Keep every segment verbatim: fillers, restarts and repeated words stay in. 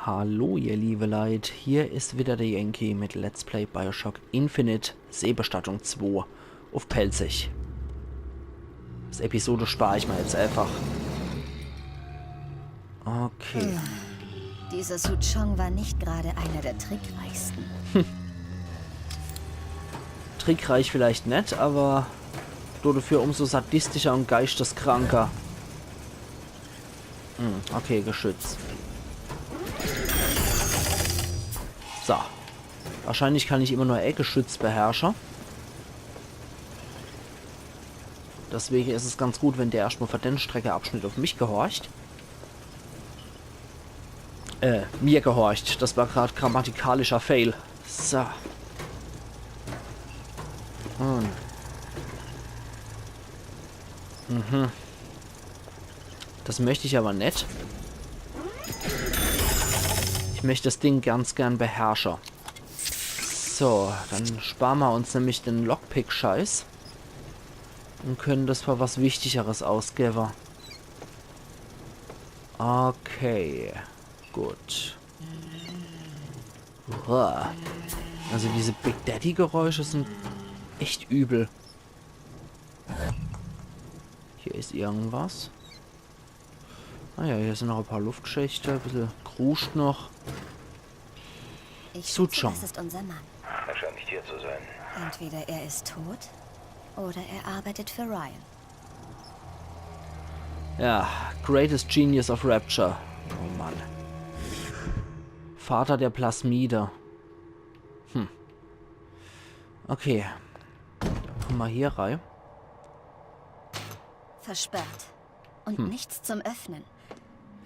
Hallo ihr liebe Leit, hier is wieder der Yankee mit Let's Play BioShock Infinite, Seebestattung zwei uff Pälzisch. Das Episode spar ich mir jetzt einfach. Okay. Dieser Suchong war nicht gerade einer der trickreichsten. Trickreich vielleicht net, aber dodefür umso sadistischer und geisteskranker. Hm, okay, Geschütz. So. Wahrscheinlich kann ich immer nur e Geschütz beherrsche. Deswege is es ganz gut, wenn der erschtmal für den Streckeabschnitt uff mich gehorcht. Äh, mir gehorcht. Das war grad grammatikalischer Fail. So. Hm. Mhm. Das möcht ich aber net. Ich möcht das Ding ganz gern beherrsche. So, dann spare mer uns nämlich den Lockpick-Scheiß und können das für was Wichtigeres ausgewwe. Okay, gut. Uah. Also diese Big Daddy Geräusche sind echt übel. Hier is irgendwas. Ah ja, hier sind noch e paar Luftschächte, e bissel kruscht noch. Ich Suchong. Schätze, das ist unser Mann. Er scheint nicht hier zu sein. Entweder er ist tot oder er arbeitet für Ryan. Ja, Greatest Genius of Rapture. Oh Mann. Vater der Plasmide. Hm. Okay. Komm mal hier rein. Versperrt. Und nichts zum Öffnen.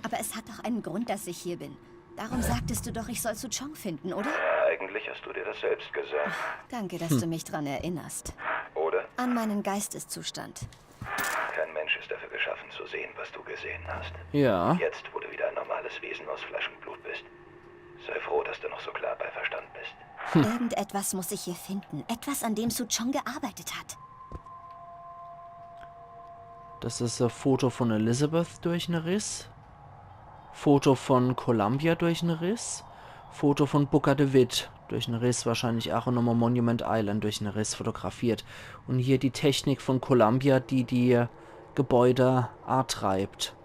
Aber es hat doch einen Grund, dass ich hier bin. Darum sagtest du doch, ich soll Suchong finden, oder? Eigentlich hast du dir das selbst gesagt. Danke, dass du mich dran erinnerst. Oder? An meinen Geisteszustand. Kein Mensch ist dafür geschaffen, zu sehen, was du gesehen hast. Ja. Jetzt, wo du wieder ein normales Wesen aus Fleisch und Blut bist, sei froh, dass du noch so klar bei Verstand bist. Irgendetwas muss ich hier finden. Etwas, an dem Suchong gearbeitet hat. Das is e Foto von Elizabeth durch en Riss. Foto von Columbia durch en Riss. Foto von Booker DeWitt durch en Riss. Wahrscheinlich auch nochmal Monument Island durch en Riss fotografiert. Und hier die Technik von Columbia, die die Gebäude antreibt.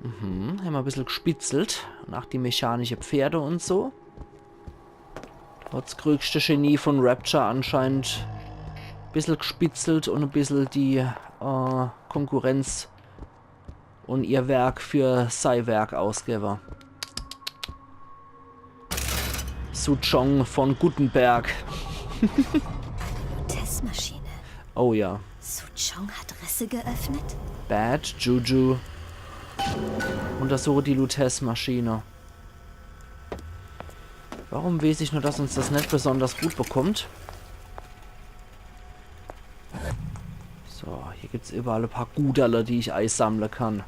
Mhm, hemmer e bissel gspitzelt. Und auch die mechanische Pferde und so. Hat's größte Genie von Rapture anscheinend e bissel gspitzelt und e bissel die äh, Konkurrenz und ihr Werk für sei Werk ausgewwe. Suchong von Gutenberg. Testmaschine. Oh ja. Suchong hat Risse geöffnet? Bad Juju. Untersuche die Lutece-Maschine. Warum wees ich nur, dass uns das net besonders gut bekommt? So, hier gibt's überall e paar Guderle, die ich eisammle kann.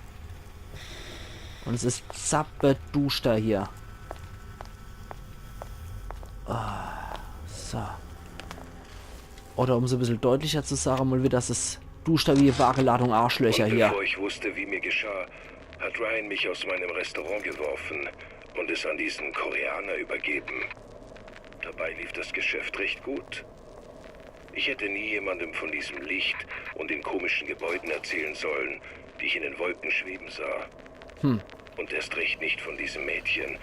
Und es is zappeduschter hier. Ah, so. Oder um's e bissel deutlicher zu sage, mal wieder, es is duschter wie Wageladung Arschlöcher Und hier. Bevor ich wusste, wie mir geschah, hat Ryan mich aus meinem Restaurant geworfen und es an diesen Koreaner übergeben. Dabei lief das Geschäft recht gut. Ich hätte nie jemandem von diesem Licht und den komischen Gebäuden erzählen sollen, die ich in den Wolken schweben sah. Und erst recht nicht von diesem Mädchen,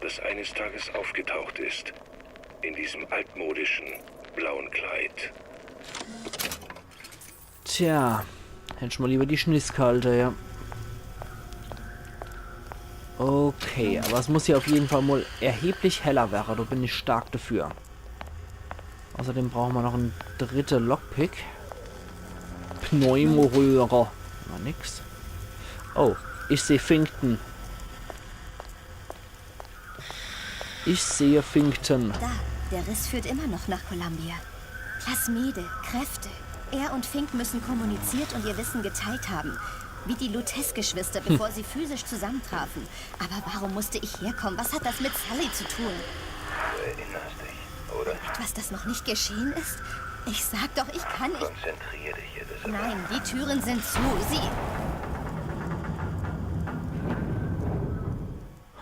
das eines Tages aufgetaucht ist. In diesem altmodischen, blauen Kleid. Tja, hätt ich mal lieber die Schniss gehalte, ja. Okay, aber es muss hier auf jeden Fall mal erheblich heller werre, da bin ich stark dafür. Außerdem brauchen wir noch en dritte Lockpick. Pneumoröhre. Na nix. Oh, ich seh Finkton. Ich sehe Finkton. Da, der Riss führt immer noch nach Columbia. Plasmide, Kräfte. Er und Fink müssen kommuniziert und ihr Wissen geteilt haben. Wie die Lutece-Geschwister, bevor sie physisch zusammentrafen. Aber warum musste ich herkommen? Was hat das mit Sully zu tun? Du erinnerst dich, oder? Etwas, das noch nicht geschehen ist? Ich sag doch, ich kann nicht. Konzentrier dich, Elizabeth. Nein, die Türen sind zu. Sie.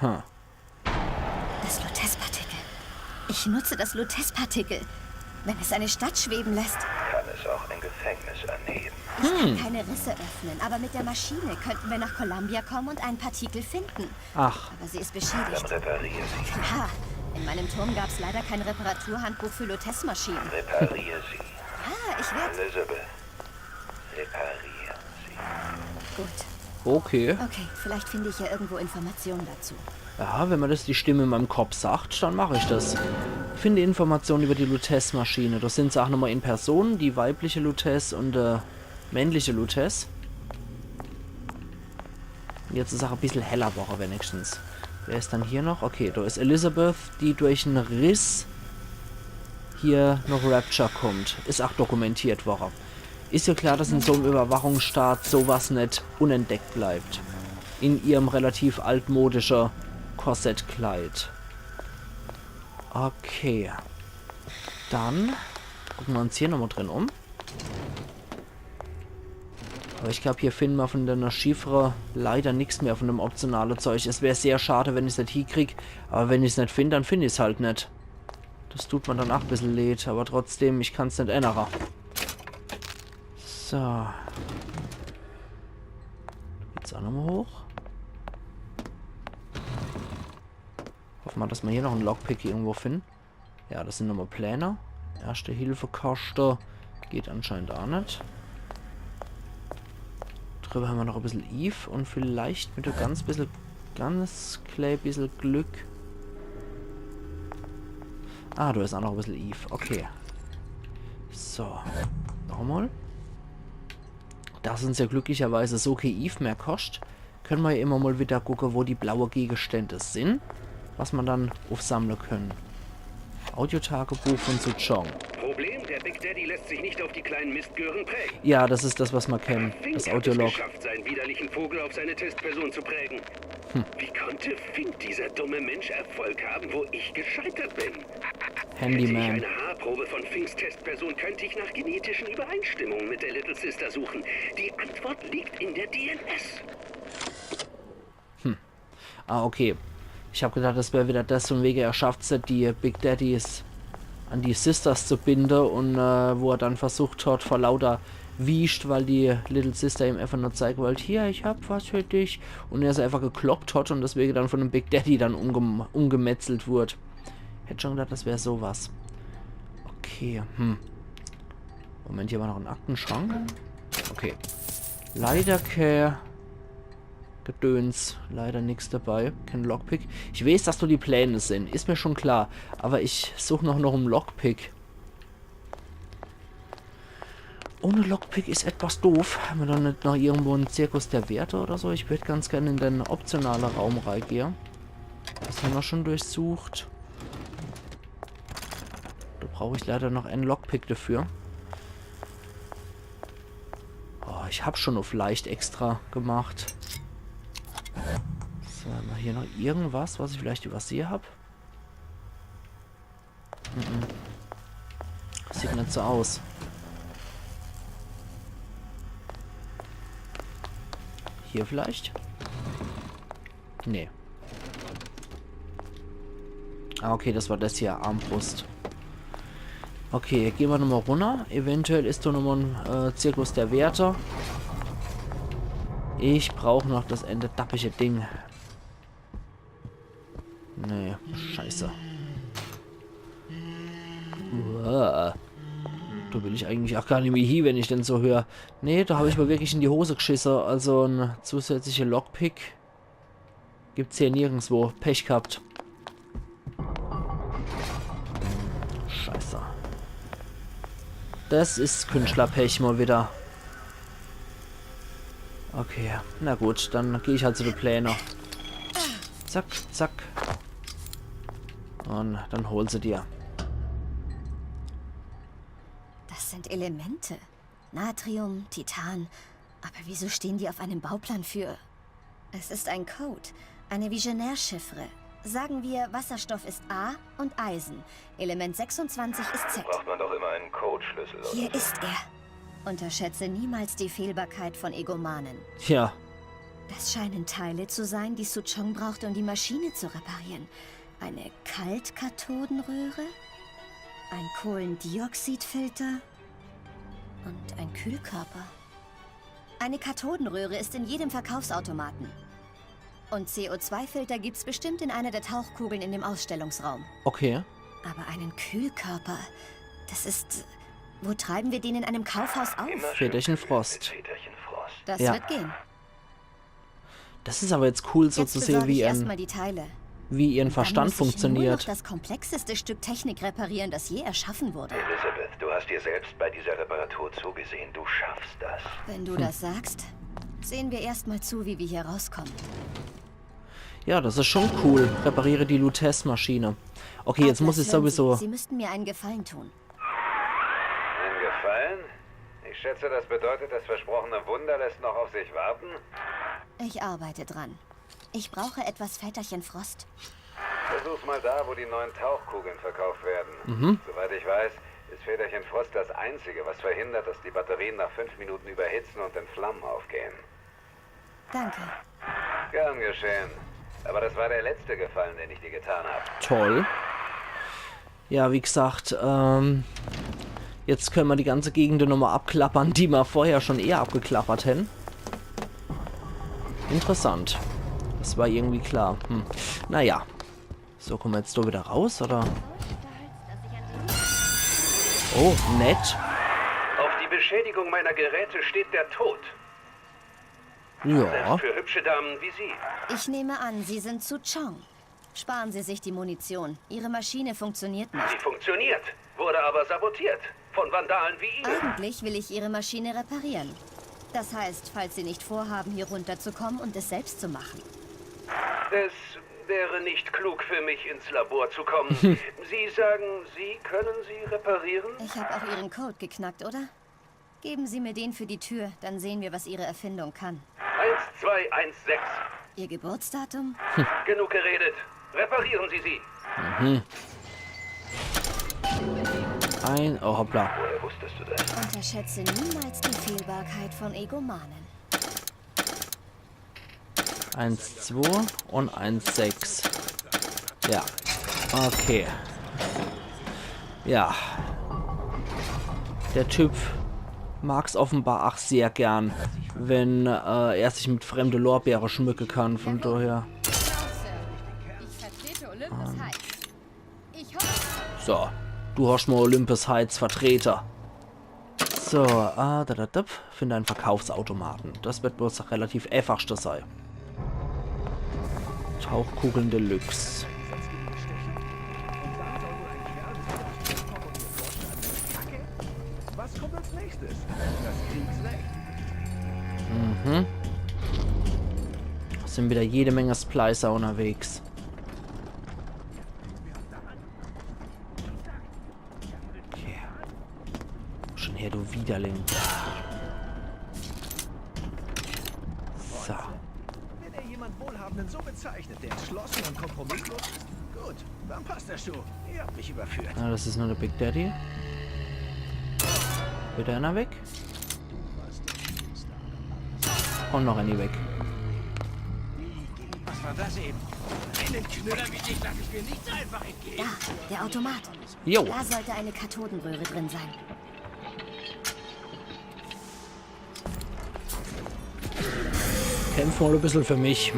Hm. Das Lutece-Partikel. Ich nutze das Lutece-Partikel. Wenn es eine Stadt schweben lässt. Kann es auch ein Gefängnis anheben? Ich kann keine Risse öffnen, aber mit der Maschine könnten wir nach Columbia kommen und ein Partikel finden. Ach, Aber sie ist beschädigt. Dann reparier sie. Ha, in meinem Turm gab es leider kein Reparaturhandbuch für Lutece-Maschinen. Reparier sie. Ah, ich werde... Elizabeth, reparier sie. Gut. Okay. Okay, vielleicht finde ich ja irgendwo Informationen dazu. Ja, wenn mir das die Stimme in meinem Kopf sagt, dann mache ich das. Finde Informationen über die Lutece-Maschine. Das sind se auch nochmal in Person, die weibliche Lutece und äh, männliche Lutece. Jetzt is auch e bissel heller worre wenigstens. Wer is dann hier noch? Okay, da is Elizabeth, die durch en Riss hier noch Rapture kommt. Is auch dokumentiert worre. Is ja klar, dass in so em Überwachungsstaat sowas net unentdeckt bleibt. In ihrem relativ altmodische Korsettkleid. Okay. Dann gucke mer uns hier nochmal drin um. Aber ich glaub, hier finde mer von der Chiffre leider nix mehr von dem optionale Zeug. Es wär sehr schade, wenn ich's net hiekrieg. Aber wenn ich's net find, dann find ich's halt net. Das tut mer dann auch e bissel leed, aber trotzdem, ich kann's net ännere. So. Geht's auch nochmal hoch? Hoffe mer, dass mer hier noch en Lockpick irgendwo finden. Ja, das sind nochmal Pläne. Erste Hilfe Kaste. Geht anscheinend auch net. Drüber haben wir noch e bissel Eve und vielleicht mit e ganz bissel, ganz klein bissel Glück. Ah, da is auch noch e bissel Eve. Okay. So. Nochmal. Da uns ja glücklicherweise so kee Eve mehr koscht, können wir ja immer mal wieder gucken, wo die blaue Gegenstände sind, was man dann aufsammeln können. Audiotagebuch von Su Chong. Problem, der Big Daddy lässt sich nicht auf die kleinen Mistgören prägen. Ja, das ist das, was wir kennen. Fink Das hat es Audiolog. geschafft, seinen widerlichen Vogel auf seine Testperson zu prägen. Wie konnte Fink, dieser dumme Mensch, Erfolg haben, wo ich gescheitert bin? Hätte ich Handyman. Eine Haarprobe von Finks Testperson, könnte ich nach genetischen Übereinstimmungen mit der Little Sister suchen. Die Antwort liegt in der D N S. Ah, okay. Ich hab gedacht, das wär wieder das, von wege er schafft's net, die Big Daddys an die Sisters zu binden und äh, wo er dann versucht hat, vor lauter Wiescht, weil die Little Sister ihm einfach nur zeigen wollte, hier, ich hab was für dich. Und er sie einfach gekloppt hat und deswegen dann von dem Big Daddy dann umgem umgemetzelt wurde. Hätt schon gedacht, das wär sowas. Okay, hm. Moment, hier war noch en Aktenschrank. Okay. Leider kein Gedöns. Leider nix dabei. Kein Lockpick. Ich weiß, dass da die Pläne sind. Is mir schon klar. Aber ich such noch, noch en Lockpick. Ohne Lockpick is etwas doof. Haben wir da net noch irgendwo en Zirkus der Werte oder so? Ich würd ganz gerne in den optionalen Raum reingehen. Das haben wir schon durchsucht. Da brauch ich leider noch en Lockpick dafür. Oh, ich hab schon auf leicht extra gemacht. So, haben wir hier noch irgendwas, was ich vielleicht übersehe hab? Mhm. Sieht net so aus. Hier vielleicht? Nee. Ah, okay, das war das hier, Armbrust. Okay, gehen wir nochmal runter. Eventuell is da nochmal en äh, Zirkus der Werte. Ich brauch noch das ende dappische Ding. Nee, scheiße. Uah. Da will ich eigentlich auch gar nicht mehr hin, wenn ich den so hör. Nee, da hab ich mir wirklich in die Hose geschissen. Also en zusätzliche Lockpick gibt's hier nirgendswo. Pech gehabt. Scheiße. Das is Künstlerpech mal wieder. Okay, na gut, dann geh ich halt zu de Pläne. Zack, zack. Und dann hol se dir. Das sind Elemente. Natrium, Titan. Aber wieso stehen die auf einem Bauplan für... Es ist ein Code. Eine Visionär-Chiffre. Sagen wir, Wasserstoff ist A und Eisen. Element sechsundzwanzig ist Z. Braucht man doch immer einen Codeschlüssel. Oder? Hier ist er. Unterschätze niemals die Fehlbarkeit von Egomanen. Tja. Das scheinen Teile zu sein, die Suchong brauchte, um die Maschine zu reparieren. Eine Kaltkathodenröhre, ein Kohlendioxidfilter und ein Kühlkörper. Eine Kathodenröhre ist in jedem Verkaufsautomaten. Und C O zwei Filter gibt's bestimmt in einer der Tauchkugeln in dem Ausstellungsraum. Okay. Aber einen Kühlkörper, das ist... Wo treiben wir den in einem Kaufhaus auf? Väterchen Frost. Väterchen Frost. Das Ja. wird gehen. Das is aber jetzt cool, so Jetzt zu sehe, besorge wie ich ihren, erstmal die Teile. wie ihren Dann Verstand muss ich nur noch funktioniert. Das komplexeste Stück Technik reparieren, das je erschaffen wurde. Elizabeth, du hast dir selbst bei dieser Reparatur zugesehen. Du schaffst das. Wenn du das sagst, sehen wir erstmal zu, wie wir hier rauskommen. Ja, das is schon cool. Repariere die Lutece-Maschine. Okay, jetzt muss ich Atlas, hören sowieso. Sie, Sie müssten mir einen Gefallen tun. Ein Gefallen? Ich schätze, das bedeutet, das versprochene Wunder lässt noch auf sich warten. Ich arbeite dran. Ich brauche etwas Väterchen Frost. Versuch's mal da, wo die neuen Tauchkugeln verkauft werden. Soweit ich weiß, ist Väterchen Frost das Einzige, was verhindert, dass die Batterien nach fünf Minuten überhitzen und in Flammen aufgehen. Danke. Gern geschehen. Aber das war der letzte Gefallen, den ich dir getan habe. Toll. Ja, wie gesagt, ähm, jetzt könne mer die ganze Gegend nochmal abklappern, die mer vorher schon eher abgeklappert hätten. Interessant. Das war irgendwie klar. Hm. Naja. So, komme mer jetzt do wieder raus, oder? Oh, nett. Auf die Beschädigung meiner Geräte steht der Tod. Ja. Für hübsche Damen wie Sie. Ich nehme an, Sie sind Suchong. Sparen Sie sich die Munition. Ihre Maschine funktioniert nicht. Sie funktioniert, wurde aber sabotiert. Von Vandalen wie Ihnen. Eigentlich will ich Ihre Maschine reparieren. Das heißt, falls Sie nicht vorhaben, hier runterzukommen und es selbst zu machen. Es wäre nicht klug für mich, ins Labor zu kommen. Sie sagen, Sie können sie reparieren? Ich habe auch Ihren Code geknackt, oder? Geben Sie mir den für die Tür, dann sehen wir, was Ihre Erfindung kann. Eins zwei eins sechs. Ihr Geburtsdatum? Genug geredet. Reparieren Sie sie. Ein, oh hoppla. Woher wusstest du das? Unterschätze niemals die Fehlbarkeit von Egomanen. Eins zwei und eins sechs. Ja. Okay. Ja. Der Typ mag's offenbar ach sehr gern, wenn äh, er sich mit fremde Lorbeere schmücke kann, von daher. Ich vertrete Olympus Heights. Ich hoffe, So, du hast mal Olympus Heights Vertreter. So, ah, da, da, da, finde einen Verkaufsautomaten. Das wird wohl das relativ einfachste sein. Tauchkugeln Deluxe. Was kommt als nächstes? Das Kriegsrecht? Mhm. Sind wieder jede Menge Splicer unterwegs. Okay. Schon her, du Widerling. So. Wenn er jemand Wohlhabenden so bezeichnet, der entschlossen und kompromisslos ist, gut, dann passt der Schuh. Ihr habt mich überführt. Ah, das ist nur der Big Daddy. Wird einer weg? Und noch einer weg. Was war das eben? Einen Knüller wie dich lasse ich mir nicht einfach entgehen. Da, der Automat. Jo, Da sollte eine Kathodenröhre drin sein. kämpf mal ein bisschen für mich.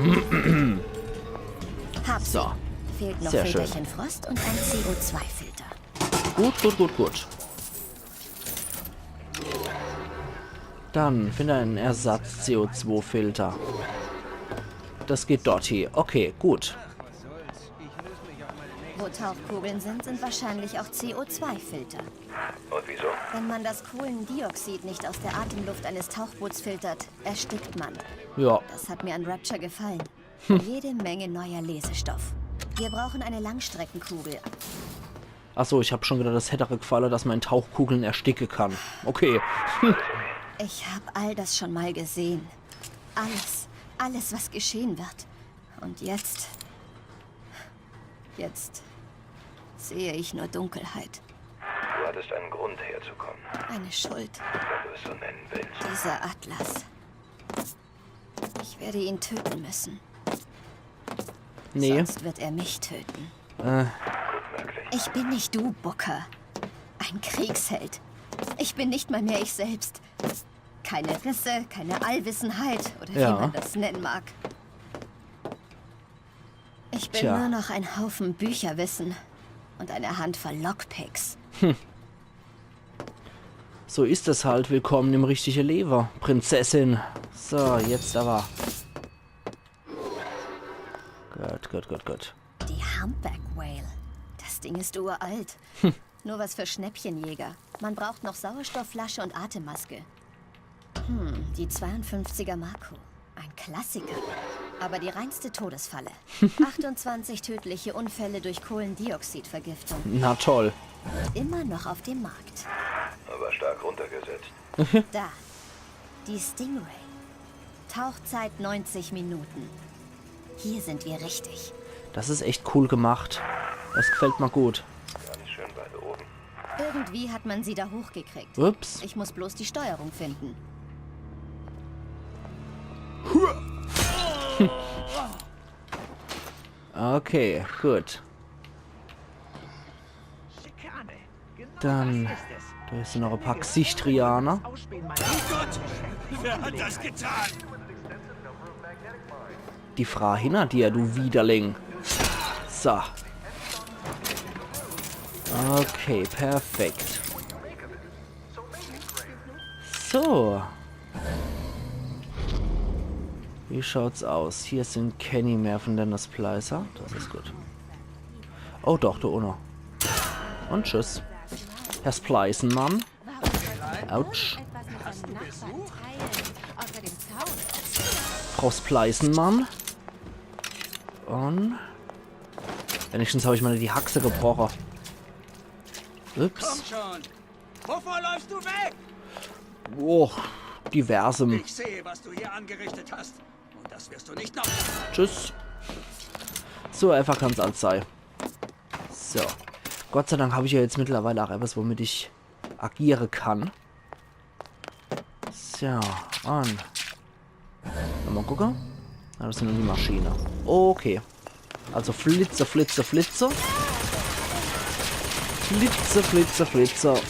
Hab So. Fehlt noch Sehr schön. Väterchen Frost und ein C O zwei Filter. Gut, gut, gut, gut. Dann finde einen Ersatz-C O zwei Filter. Das geht dort hier. Okay, gut. Wo Tauchkugeln sind, sind wahrscheinlich auch C O zwei Filter. Und wieso? Wenn man das Kohlendioxid nicht aus der Atemluft eines Tauchboots filtert, erstickt man. Ja, Das hat mir an Rapture gefallen. Jede Menge neuer Lesestoff. Wir brauchen eine Langstreckenkugel. Achso, ich hab schon gedacht, das hätt er gefallen, dass man in Tauchkugeln ersticke kann. Okay. Ich hab all das schon mal gesehen. Alles, alles, was geschehen wird. Und jetzt, jetzt sehe ich nur Dunkelheit. Du hattest einen Grund herzukommen, Eine Schuld. wenn du es so nennen willst. Dieser Atlas. Ich werde ihn töten müssen. Nee. Sonst wird er mich töten. Äh, Ich bin nicht du, Booker. Ein Kriegsheld. Ich bin nicht mal mehr ich selbst. Keine Risse, keine Allwissenheit oder Ja. wie man das nennen mag. Ich bin Tja. nur noch ein Haufen Bücherwissen und eine Handvoll Lockpicks. So is es halt. Willkommen im richtige Lewe, Prinzessin. So, jetzt aber. Gut, gut, gut, gut. Die Humpback Whale. Das Ding ist uralt. Nur was für Schnäppchenjäger. Man braucht noch Sauerstoffflasche und Atemmaske. Hm, die zweiundfünfziger Marco. Ein Klassiker. Aber die reinste Todesfalle. achtundzwanzig tödliche Unfälle durch Kohlendioxidvergiftung. Na toll. Immer noch auf dem Markt. Aber stark runtergesetzt. Da. Die Stingray. Tauchzeit neunzig Minuten. Hier sind wir richtig. Das is echt cool gemacht. Das gefällt mir gut. Ganz schön weit oben. Irgendwie hat man sie da hochgekriegt. Ups. Ich muss bloß die Steuerung finden. Okay, gut. Schikane. Genau Dann, das ist es. Do is noch e paar Gesichter, ne? Ausspähen, Mann. Wer hat das getan? Die Fraa hinner dir, du Widerling. So. Okay, perfekt. So. Wie schaut's aus? Hier sin kenni mehr von denne Splicer. Das is gut. Oh doch, do unne. Und tschüss. Herr Splicenmann. Autsch. Frau Splicenmann. Und wenigstens hab ich mol net die Haxe gebroche. Ups. Schon. Wovor läufst du weg? Oh, diversem. Ich sehe, was du hier angerichtet hast. Und das wirst du nicht noch. Tschüss. So einfach kann's halt sei. So. Gott sei Dank hab ich ja jetzt mittlerweile auch etwas, womit ich agiere kann. So, und nochmal gucke. Ah, das sin nur die Maschine. Okay. Also flitze, flitze, flitze. Flitze, flitze, flitze.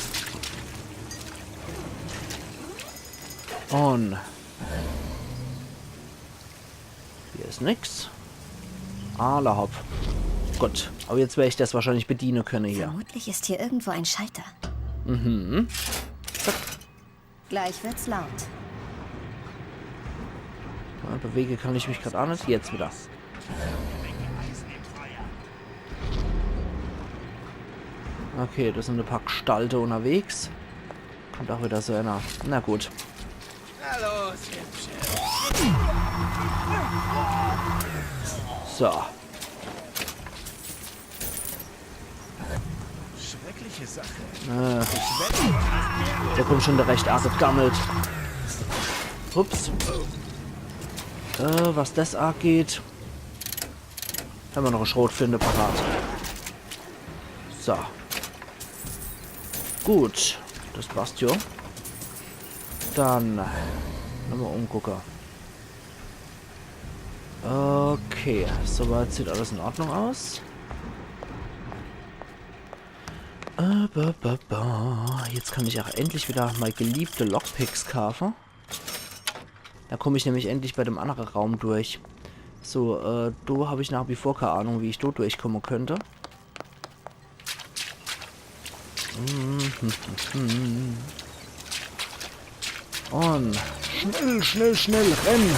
Und hier is nix. Alla hopp. Gut, aber jetzt wer ich das wahrscheinlich bediene könne hier. Vermutlich ist hier irgendwo ein Schalter. Mhm. Gleich wird's laut. Ja, bewege kann ich mich grad auch net. Jetzt wieder. Okay, das sin e paar Gestalte unterwegs. Kommt auch wieder so einer. Na gut. Na los, Hübsche. So. Schreckliche Sache. Äh, da kommt schon der recht arge Gammelt. Ups. Äh, was das angeht, hämmer noch e Schrotflinte parat. So. Gut, das passt jo. Dann nochmal umgucke. Okay, soweit sieht alles in Ordnung aus. Äh, ba, ba, ba. Jetzt kann ich auch endlich wieder mei geliebte Lockpicks kaafe. Da komm ich nämlich endlich bei dem annere Raum durch. So, äh, do hab ich nach wie vor keine Ahnung, wie ich do durchkomme könnt. Und schnell, schnell, schnell, renn!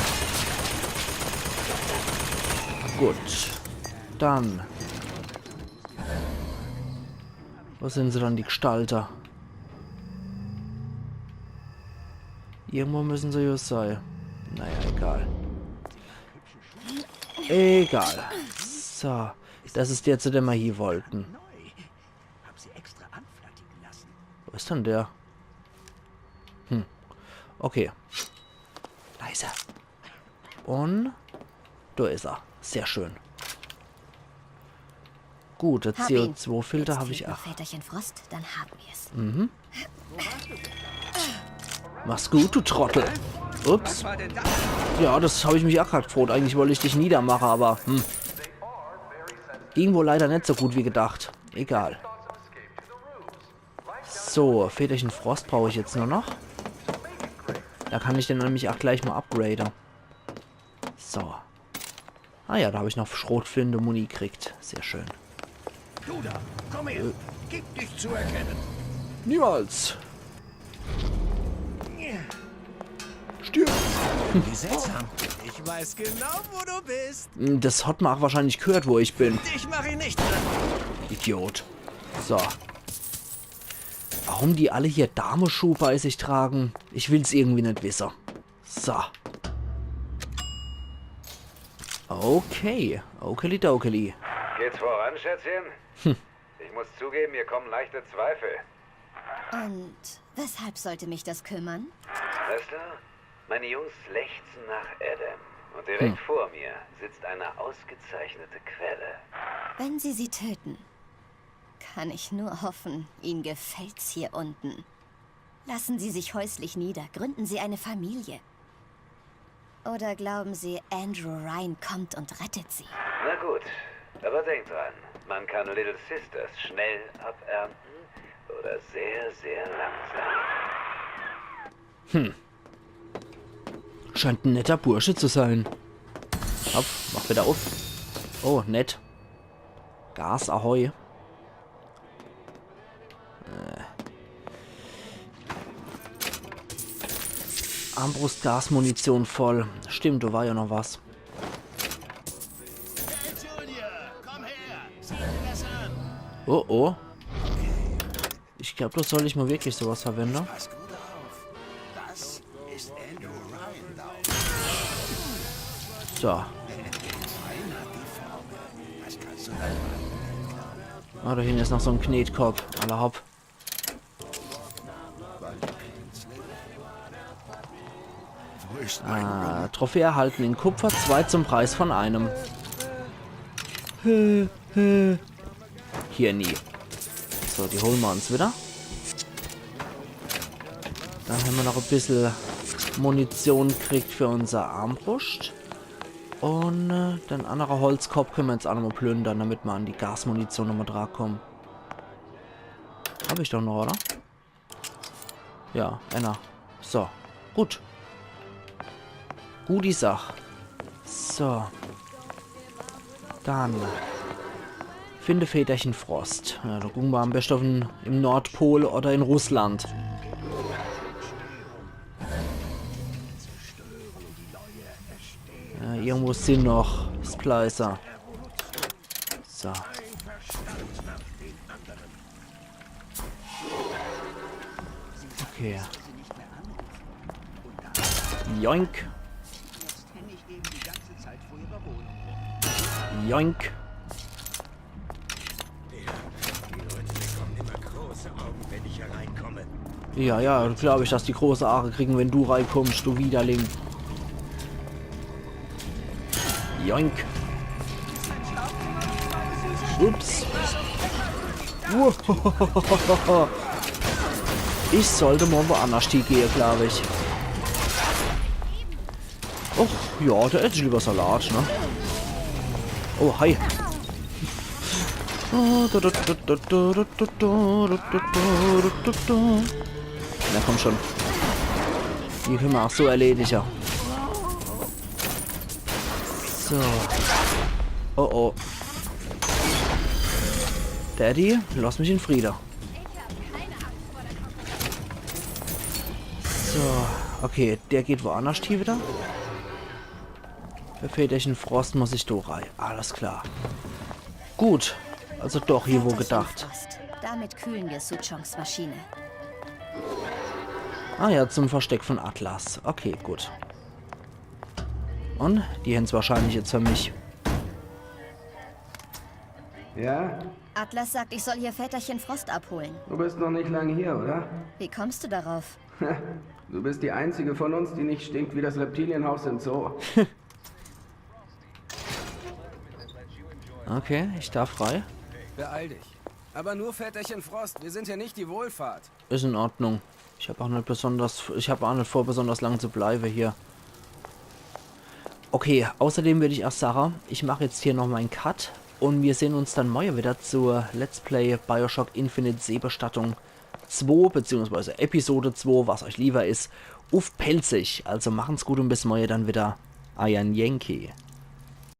Gut. Dann. Wo sin se dann, die Gestalte? Irgendwo müssen se jo sei. Naja, egal. Egal. So, das is der, zu dem mer hie wollten. Neu. Hab sie extra anfertigen lassen. Wo is denn der? Hm. Okay. Leise. Und do is er. Sehr schön. Gut, der Hab C O ihn. zwei Filter Jetzt hab fehlt ich noch auch. Väterchen Frost, dann haben wir's. Mach's gut, du Trottel. Ups. Ja, das hab ich mich ach grad gefroot. Eigentlich wollt ich dich niedermache, aber hm. Ging wohl leider net so gut wie gedacht. Egal. So, Väterchen Frost brauch ich jetzt nur noch. Da kann ich den nämlich ach gleich mal upgrade. So. Ah ja, da hab ich noch Schrotflinte Muni kriegt. Sehr schön. Du da, komm her. Gib dich zu erkennen. Niemals. Stirb. Wie seltsam. Ich weiß genau, wo du bist. Das hat ma ach wahrscheinlich gehört, wo ich bin. Ich mach ihn nicht. Idiot. So. Warum die alle hier Dameschuh bei sich tragen? Ich will's irgendwie net wisse. So. Okay. Okeli dokeli. Geht's voran, Schätzchen? Ich muss zugeben, mir kommen leichte Zweifel. Und weshalb sollte mich das kümmern? Weißt du, meine Jungs lechzen nach Adam. Und direkt vor mir sitzt eine ausgezeichnete Quelle. Wenn Sie sie töten, kann ich nur hoffen, Ihnen gefällt's hier unten. Lassen Sie sich häuslich nieder, gründen Sie eine Familie. Oder glauben Sie, Andrew Ryan kommt und rettet Sie? Na gut, aber denk dran, man kann Little Sisters schnell abernten oder sehr, sehr langsam. Scheint en netter Bursche zu sein. Hopp, mach wieder uff. Oh, nett. Gas, ahoi. Äh. Armbrustgasmunition voll. Stimmt, do war ja noch was. Hey, Junior, komm her. Sieh dir das an. Oh, oh. Ich glaub, do sollt ich mal wirklich sowas verwende. Pass gut auf. Das ist Andrew Ryan da. So. Fein hat die Farbe. Das kannst du dann Ah, do hinne is noch so en Knetkopp. Alla hopp. Wo ist mein Ah, Trophäe erhalten in Kupfer, zwei zum Preis von einem. Hier nie. So, die hole ma uns wieder. Dann hämmer noch e bissel Munition kriegt für unser Armbruscht. Un äh, den annere Holzkopp könne ma jetzt ach nochmal plündere, damit ma an die Gasmunition nochmal drankomme. Hab ich doch noch, oder? Ja, einer. So, gut. Gute Sach. So. Dann. Finde Väterchen Frost. Ja, do gucke ma am beschte uff en, im Nordpol oder in Russland. Ja, irgendwo sin noch Splicer. So. Okay. Joink. Joink. Die Leute bekommen immer große Augen, wenn ich hereinkomme. Ja, ja, glaub ich, dass die große Aare kriegen, wenn du reinkommst, du Widerling. Joink. Ups. Ich sollt mal woannerscht hiegehe, glaub ich. Och, ja, do ess ich lieber Salat, ne? Oh, hi. Na komm schon. Die könne ma ach so erledige. So. Oh oh. Daddy, lass mich in Friede. So, okay, der geht woannerscht hie wieder. Bei Väterchen Frost muss ich do rei. Alles klar. Gut, also doch hie wo gedacht. Frost. Damit kühlen wir Suchongs Maschine. Ah ja, zum Versteck von Atlas. Okay, gut. Un die hen's wahrscheinlich jetzt für mich. Ja? Atlas sagt, ich soll hier Väterchen Frost abholen. Du bist noch nicht lange hier, oder? Wie kommst du darauf? Du bist die einzige von uns, die nicht stinkt wie das Reptilienhaus im Zoo. Okay, ich darf rei. Beeil dich. Aber nur Väterchen Frost, wir sind hier nicht die Wohlfahrt. Is in Ordnung. Ich hab auch net besonders, ich hab auch net vor, besonders lang zu bleibe hier. Okay, außerdem würd ich auch sage, ich mach jetzt hier noch mei Cut und mir sehn uns dann morje wieder zur Let's Play Bioshock Infinite Seebestattung zwei, beziehungsweise Episode zwei, was euch lieber is, uff Pälzisch. Also machen's gut und bis morje dann wieder. Eier Yankee.